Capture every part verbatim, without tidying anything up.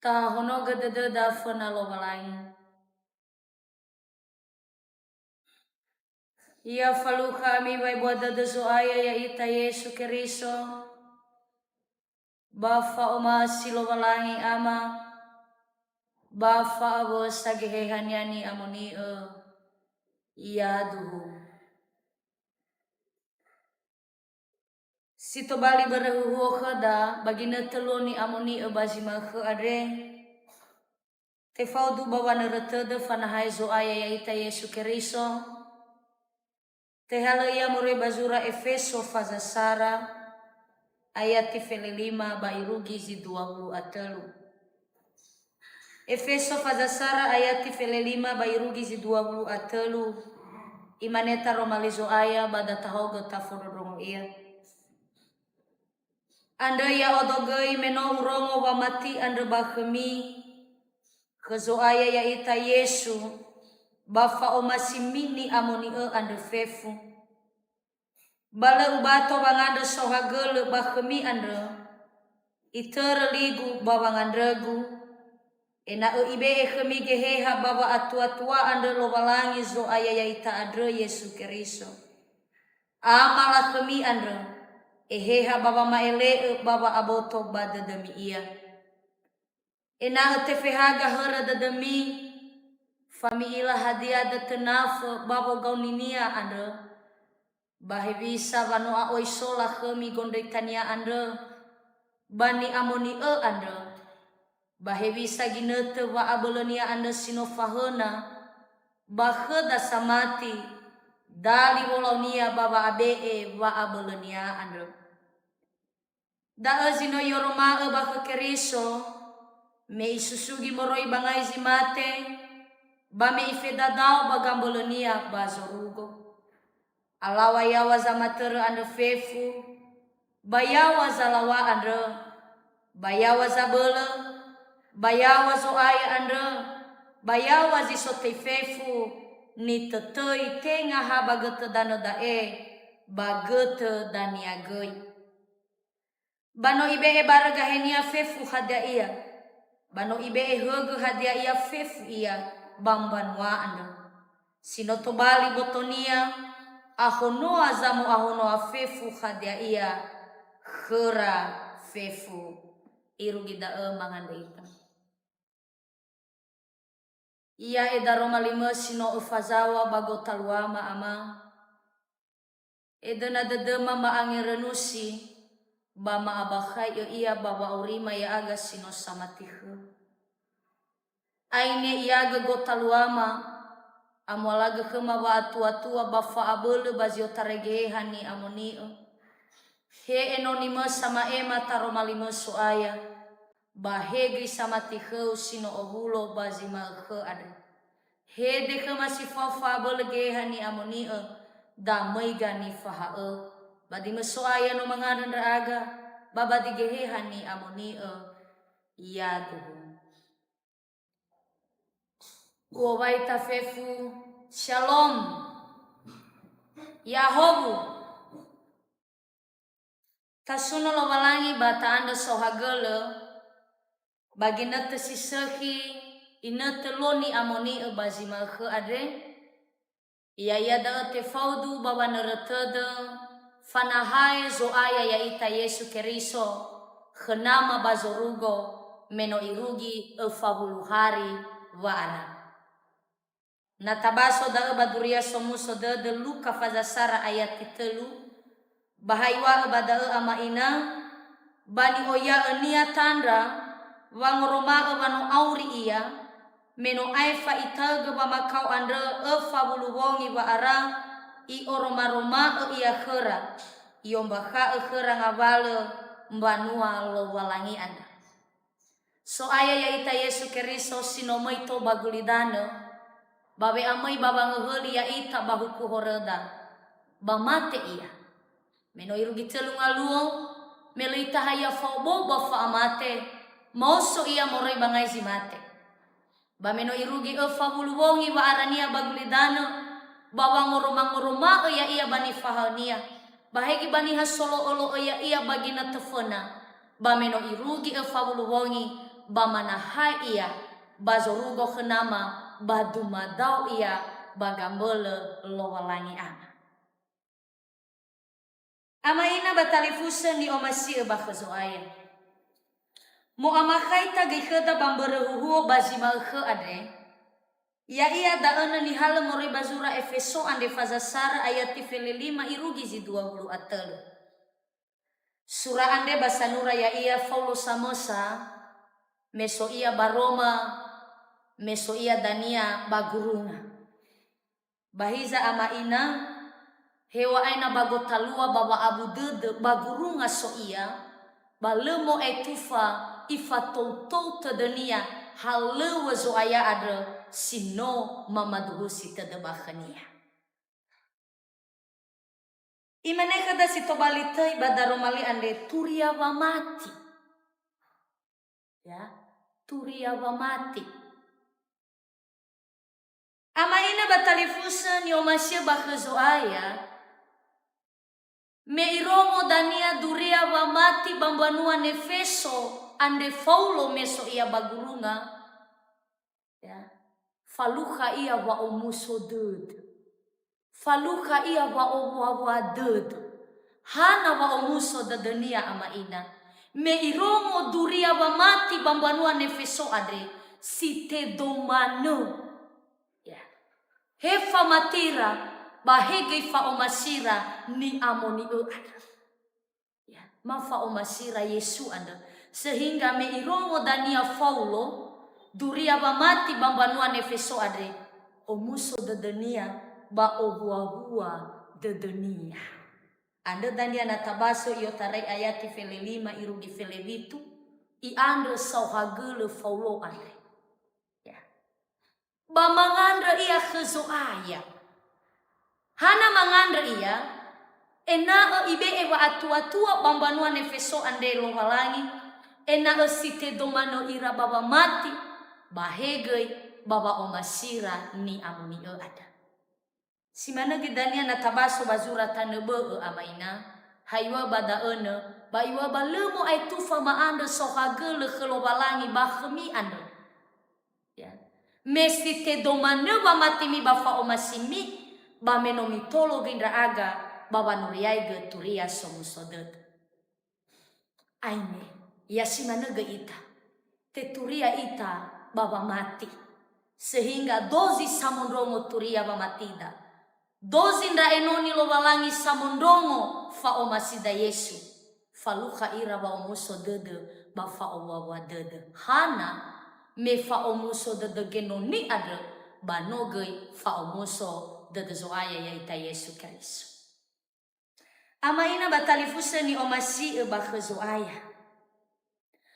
Tahonogö dödöda föna Lowalangi. Ya falukha ami wa'ebua dödö Zo'aya ya'ita Yesu Keriso, ba fa'omasi Lowalangi Ama, ba fa'awösa Geheha-Nia ni'amoni'ö. Yaduhu. Si tobali börö huhuo khöda ba ginötö luo ni'amoni'ö ba zi ma'ökhö andre, tefaudu ba wanörö tödö fanahae Zo'aya ya'ita Yesu Keriso, tehalö ia moroi ba zura Efeso faza sara, ayati felelima ba irugi zi dua wulu a tölu. Efeso faza sara ayati felelima ba irugi zi dua wulu a tölu, imane taroma li Zo'aya ba datahaogö tafondrondrongo ia. Andrö ya'odo göi me no urongo wamati andrö ba khömi, khö Zo'aya ya'ita Yesu, ba fa'omasimi ni'amoni'ö andrö fefu. Ba lö ubato wangandrö saohagölö ba khömi andrö, itörö ligu ba wangandrögu, ena'ö ibe'e khömi Geheha ba wa'atuatua andrö Lowalangi Zo'aya ya'ita andrö Yesu Keriso. Ama lakhömi andrö, Eheha ba wama'ele'ö ba wa'aboto ba dödömi ia. Ena'ö tefahaga hörö dödömi, fami'ila hadia dötö nafö ba wogaoninia andrö, ba hewisa wa no a'oi so lakhömi gondröitania andrö, ba ni'amoni'ö andrö, ba hewisa ginötö wa'abölönia andrö si no fahöna, ba khöda samati, dali wolaunia ba wa'abe'e wa'abölönia andrö. Da'ö zi no i'oroma'ö ba khö Keriso, me isusugi moroi ba ngai zi mate, ba me ifedadao ba gambölönia ba zorugo. Alawa yaŵa zamatörö andrö fefu, ba yaŵa zalaŵa andrö, ba yaŵa zabölö, ba yaŵa Zo'aya andrö, ba yaŵa zi so töi fefu, nitötöi tenga ha ba götö danö da'e, ba götö dania göi. Ba no ibe'e barö gahenia fefu hadia ia, ba no ibe'e högö hadia ia fefu ia ba mbanua andrö. Si no tobali botonia, ahonoa zamo'ahonoa fefu hadia ia khöra fefu. Irugi da'ö mangandrö ita. Ia e daroma limö si no öfazaŵa ba gotaluama, Ama. Edöna dödöma ma'angerönusi, ba ma'abakhai'ö ia ba wa'aurima ya'aga si no samati khöu. Aine iagö gotaluama, amualagö khöma wa'atuatua ba fa'abölö ba zi otarai Geheha ni'amoni'ö. He enoni mö sama'ema taroma limö So'aya, ba he göi samati khöu si no owulo ba zi ma'ökhö andre. Hede khöma si fao fa'abölö Geheha ni'amoni'ö, damöiga nifaha'ö. Ba di mö So'aya no mangandrö ndra'aga, ba ba di Geheha ni'amoni'ö, yaduhu. U'owai tafefu, Shalom. Ya'ahowu. Tasuno Lowalangi ba ta'andrö saohagölö, ba ginötö si sökhi, inötö luo ni'amoni'ö ba zi ma'ökhö andre, ya'ia da'ö tefaudu ba wanörö tödö, fanahae Zo'aya ya'ita Yesu Keriso, khö Nama ba zorugo, me no irugi öfa wulu hari wa'ara. Na tabaso da'ö ba Duria Somuso Dödö Luka faza sara ayati tölu, ba ha iŵa'ö ba da'ö ama ina, ba ni'oiya'önia tandra, wangoroma'ö wa no auri ia, me no aefa itaögö wamakao andrö öfa wulu wongi wa'ara, i'oromaroma'ö ia khöra, i'ombakha'ö khöra ngawalö mbanua Lowalangi andrö. So'aya ya'ita Yesu Keriso si no möi tou ba gulidanö, ba we'amöi ba wangöhöli ya'ita ba huku horöda, ba mate Ia. Me no irugi tölu ngaluo, me lö itaha Ia fao bou ba fa'amate, maoso Ia moroi ba ngai zi mate. Ba me no irugi öfa wulu wongi wa'arania ba gulidanö, ba wangoroma-ngoroma'ö Ya'ia ba nifahaö-Nia, ba hegi ba niha solo'o-lo'ö Ya'ia ba ginötö föna, ba me no irugi öfa wulu wongi, ba manahae ia ba zorugo khö Nama, ba dumadao ia ba gambölö Lowalangi Ama. Ama ina ba talifusö ni'omasi'ö ba khö Zo'aya. Mo'amakhaita göi khöda ba mbörö huhuo ba zi ma'ökhö andre, ya'ia da'ö nö nihalö moroi ba zura Efeso andre faza sara ayati felelima irugi zi dua wulu a tölu. Sura andre ba sanura ya'ia Faulo samösa, me so ia ba Roma, me so ia dania ba gurunga. Ba hiza ama ina, heŵa'ae na ba gotalua ba wa'abu dödö ba gurunga so ia, ba lö mo'aetufa ifatoutou tödönia halöŵö Zo'aya andrö si no mamaduhusi tödö ba khönia. Imane khöda si tobali töi ba daroma li andre, "Turia wamati." Ya, turia wamati. Ama ina ba talifusö ni'omasi'ö ba khö Zo'aya, me irongo dania duria wamati ba mbanua Nefeso andre Faulo me so ia ba gurunga, ya, falukha ia wa'omuso dödö. Falukha ia wa'owuawua dödö. Hana wa'omuso dödönia ama ina, me irongo duria wamati ba mbanua Nefeso andre, si tedo manö. Ya. He famatira, ba he göi fa'omasira ni'amoni'ö andrö. Ya, ma fa'omasira Yesu andrö. Sehingga me irongo dania Faulo, duria wamati ba mbanua Nefeso andre, omuso dödönia ba owuawua dödönia. Andrö dania na tabaso i'otarai ayati felelima irugi felewitu, i'andrö saohagölö Faulo andre. Ya. Ba mangandrö ia khö Zo'aya. Hana mangandrö ia? Ena'ö ibe'e wa'atuatua ba mbanua Nefeso andre Lowalangi, ena'ö si tedo manö ira ba wamati, ba he göi ba wa'omasira ni'amoni'ö andrö. Si manö göi dania na tabaso ba zura tanö bö'ö ama ina, ha iŵa'ö ba da'ö nö, ba iŵa'ö ba lö mo'aetufa ma'andrö saohagölö khö Lowalangi ba khömi andrö. Ya. Me si tedo manö wamatimi ba fa'omasimi, ba me no mitolo göi ndra'aga ba wanuriaigö turia somuso dödö. Aine, ya si manö göi ita. Teturia ita ba wamati. Sehingga dozi samondrongo turia wamatida. Dozi ndra enoni Lowalangi samondrongo fa'omasida Yesu. Falukha ira wa'omuso dödö ba fa'owuawua dödö. Hana, me fa'omuso dödö genoni andrö, ba no göi fa'omuso dödö Zo'aya ya'ita Yesu Keriso. Ama ina ba talifusö ni'omasi'ö ba khö Zo'aya.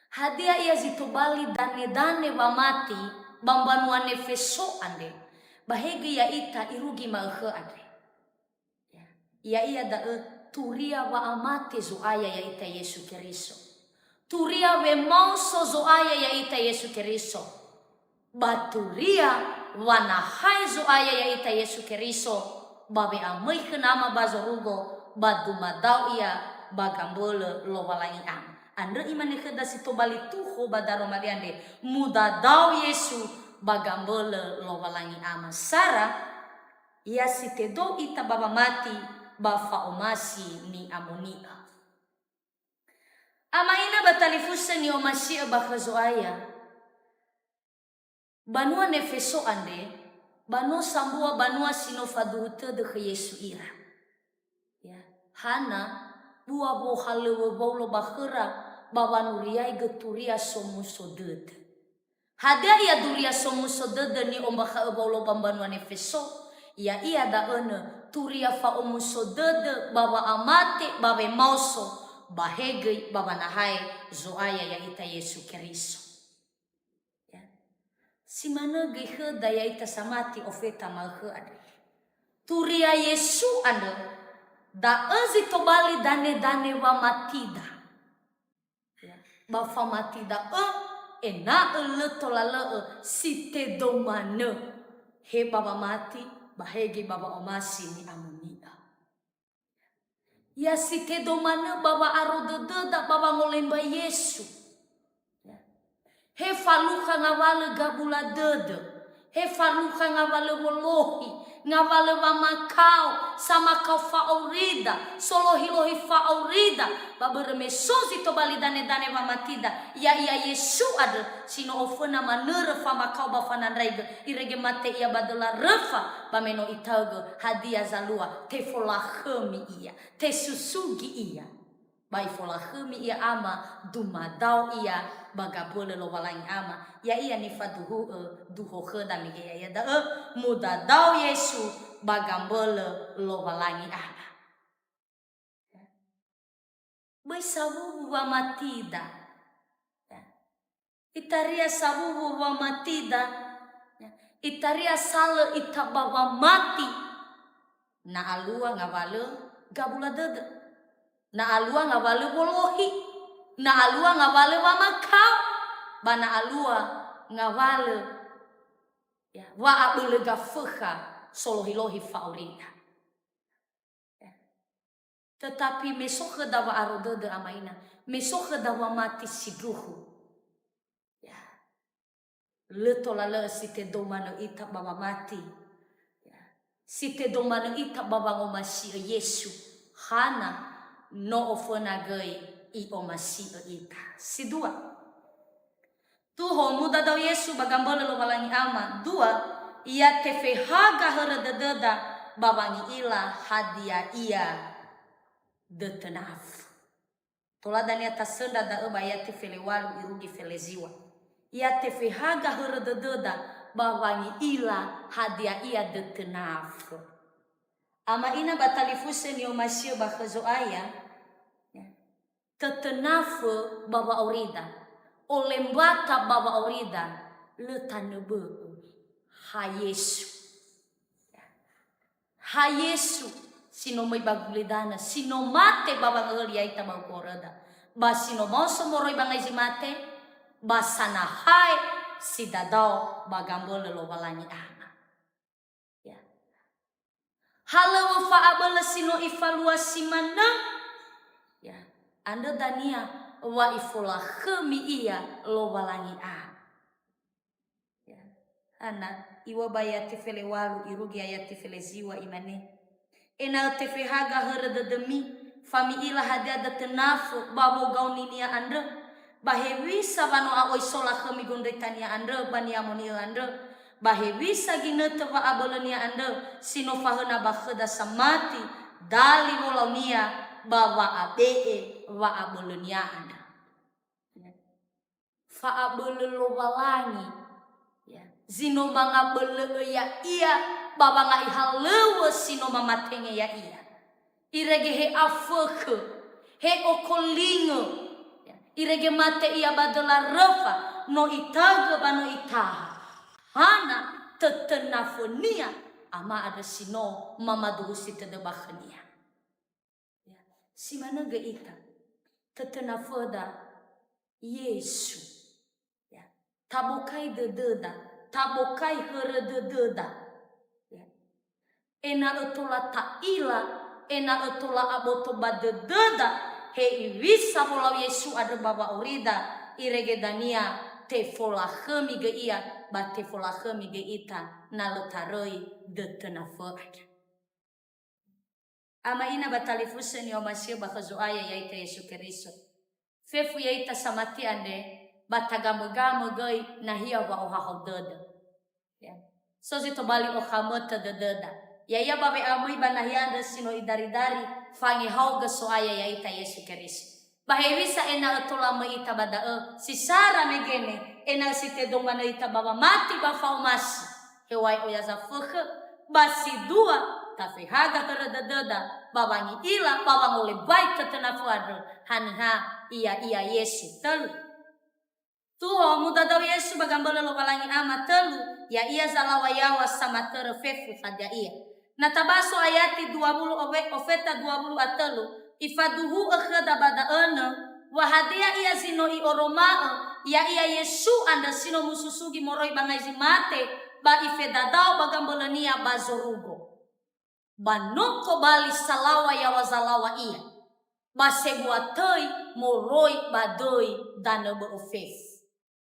Hadia ia zi tobali danedane wamati ba mbanua Nefeso andre, ba he göi ya'ita irugi ma'ökhö andre? Ya. Ya'ia da'ö turia wa'amate Zo'aya ya'ita Yesu Keriso. Turia wemaoso Zo'aya ya'ita Yesu Keriso. Ba turia wanahae Zo'aya ya'ita Yesu Keriso, ba we'amöi khö Nama ba zorugo, ba dumadao ia ba gambölö Lowalangi Ama. Andrö imane khöda si tobali tuho ba daroma li andre, mudadao Yesu ba gambölö Lowalangi Ama. Sara, ya si tedo ita ba wamati ba fa'omasi ni'amoni'ö. Ama ina ba talifusö ni'omasi'ö ba khö Zo'aya. Banua Nefeso andre, ba no sambua banua si no faduhu tödö khö Yesu ira. Ya, hana, bua wohalöŵö Waulo ba khöra ba wanuriaigö turia somuso dödö. Hadia ia duria somuso dödö ni'ombakha'ö Waulo ba mbanua Nefeso? Ya'ia da'ö nö turia fa'omuso dödö ba wa'amate ba wemaoso, ba he göi ba wanahae Zo'aya ya'ita Yesu Keriso. Ya. Si manö göi khöda ya'ita samati ofeta ma'ökhö andre. Turia Yesu andrö, da'ö zi tobali danedane wamatida. Ya. Ba famati da'ö, ena'ö lö tola lö'ö si tedo manö. He ba wamati, ba he göi ba wa'omasi ni'amoni'ö. Ya si tedo manö ba wa'aro dödöda ba wangolembai Yesu. Ya. He falukha ngawalö gabula dödö. He falukha ngawalö wolohi, ngawalö wamakao, samakao fa'aurida, solohilohi fa'aurida, ba börö me so zi tobali danedane wamatida, ya'ia Yesu andrö, si no oföna manörö famakao ba fanandraigö, irege mate ia ba döla röfa, ba me no itaögö, hadia zalua, tefolakhömi ia, tesusugi ia. Ba ifolakhömi ia Ama, dumadao ia ba gambölö Lowalangi Ama, ya'ia nifaduhu'ö duho khöda mege ya'ia da'ö, mudadao Yesu ba gambölö Lowalangi Ama. Böi sawuwu wamatida. Itaria sawuwu wamatida, ya. Itaria salö ita ba wamati. Na alua ngawalö gabula dödö. Na alua ngawalö wolohi. Na alua ngawalö wamakao. Ba na alua ngawalö, ya, wa'abölö gafökha solohilohi fa'aurida. Tetapi me so khöda wa'aro dödö, ama ina, me so khöda wamati sindruhu. Ya. Lö tola lö'ö si tedou manö ita ba wamati. Ya. Si tedou manö ita ba wangomasi'ö Yesu. Hana, no oföna göi i'omasi'ö ita. Si dua. Tuho, mudadao Yesu ba gambölö Lowalangi Ama. Dua, ya tefehaga hörö dödöda ba wangi'ila hadia ia dötönafö. Tola dania tasöndra da'ö ba ayati felewalu irugi feleziwa. Ya tefehaga hörö dödöda ba wangi'ila hadia ia dötönafö. Ama ina ba talifusö ni'omasi'ö ba khö Zo'aya, ya. Tötönafö ba wa'aurida, olembata ba wa'aurida, lö tanö bö'ö. Ha Yesu. Ha Yesu, si no möi ba gulidanö, si no mate ba wangöli ya'ita ba huku horöda. Ba si no maoso moroi ba ngai zi mate, ba sanahae si dadao ba gambölö Lowalangi Ama. Ya. Halöŵö fa'abölö si no ifalua si manö. Ya. Andrö dania wa ifolakhömi ia Lowalangi Ama. Ya. Ana, iŵa'ö ba ayati felewalu, irugi ayati feleziwa, imane, Ena'ö tefehaga hörö dödömi, fami'ila hadia dötönafö ba wogaoninia andrö, ba hewisa wa no a'oi solakhömi gondröitania andrö ba ni'amoni'ö andrö, ba hewisa ginötö wa'abölönia andrö si no fahöna ba khöda samati, dali wolaunia ba wa'abe'e wa'abölönia andrö. Fa'abölö Lowalangi, ya, zi no mangabölö'ö ya'ia ba wanga'i halöŵö si no mamatenge ya'ia. Irege he afökhö, he okolingö, ya, irege mate ia ba döla röfa, no itaögö ba no itaha. Hana tötönafönia, Ama andrö si no mamaduhusi tödö ba khönia. Ya. Si manö göi ita. Tötönaföda Yesu. Ya. Tabokai dödöda, tabokai hörö dödöda. Ya. Ena'ö tola ta'ila, ena'ö tola aboto ba dödöda, hewisa wolau Yesu andrö ba wa'aurida, irege dania tefolakhömi göi ia, ba tefolakhömi göi ita, na lö taröi dötönafö andrö. Ama ina ba talifusö ni'omasi'ö ba khö Zo'aya ya'ita Yesu Keriso. Fefu ya'ita samati andre, ba tagamögamö göi nahia wa'ohahau dödö. Ya. So zi tobali okhamötö dödöda. Ya'ia ba we'amöi ba nahia andrö si no idaridari, fangehaogö So'aya ya'ita Yesu Keriso. Ba hewisa ena'ö tola möi ita ba da'ö, si sara mege ne, ena'ö si tedou manö ita ba wamati ba fa'omasi. Heŵa'ae oya zafökhö, ba si dua, tafehaga hörö dödöda, ba wangi'ila, ba wangolebai tötönafö andrö, haniha ya'ia Yesu. Tölu. Tuho, mudadao Yesu ba gambölö Lowalangi Ama. Tölu, ya'ia zalaŵa yaŵa samatörö fefu hadia ia. Na tabaso ayati dua wulu owe-, ofeta dua wulu a tölu, ifaduhu'ö khöda ba da'önö, wa hadia ia zi no i'oroma'ö, ya'ia Yesu andrö si no mususugi moroi ba ngai zi mate, ba ifedadao ba gambölönia ba zorugo. Ba no tobali salaŵa yaŵa zalaŵa ia, ba sebua töi moroi ba döi danö bö'ö fefu.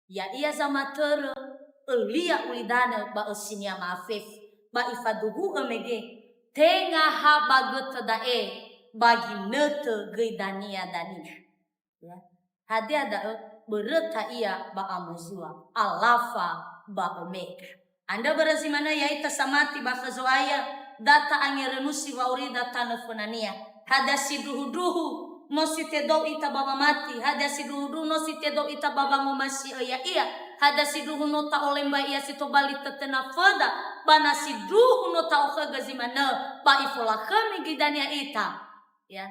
Ya'ia zamatörö, ölia ulidanö ba ösinia ma'afefu, ba ifaduhu'ö mege, tenga ha ba götö da'e, ba ginötö göi dania-dania. Ya. Hadia da'ö? Böröta ia ba amozua, alafa ba omega. Andrö börö zi manö ya'ita samati ba khö Zo'aya, da ta'angerönusi wa'aurida tanö fönania. Hadia sindruhundruhu no si tedou ita ba wamati, hadia sindruhundruhu no si tedou ita ba wangomasi'ö ya'ia, hadia sindruhu no ta'olembai ia si tobali tötöna föda, ba na sindruhu no ta'okhögö zi manö, ba ifolakhömi göi dania ita. Ya.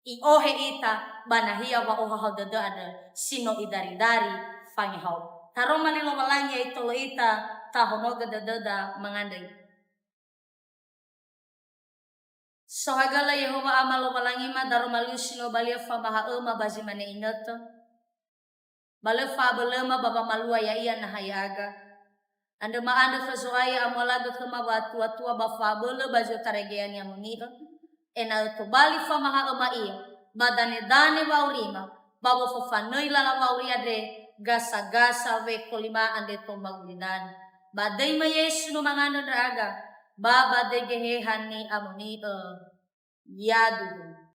I'ohe ita ba nahia wa'ohahau dödö andrö si no idari-dari fangehau. Taroma li Lowalangi ya'itolo ita, tahonogö dödöda mangandrö. Sohagölö Yehowa Ama Lowalangima, daroma liu si no balia famaha'öma ba zi mane inötö. Ba lö fa'abölöma ba wamalua ya'ia naha ya'aga. Andrö ma'andrö khö Zo'aya amualagö khöma wa'atuatua ba fa'abölö ba zi otarai geheha ni'amoni'ö, ena'ö tobali famaha'öma ia ba danedane wa'aurima, ba wofofanöi lala wa'auri andre, gasa-gasa weko lima andre tou ba ulidanö. Ba döi-Ma Yesu no mangandrö ndra'aga, ba ba döi geheha ni'amoni'ö. Yaduhu.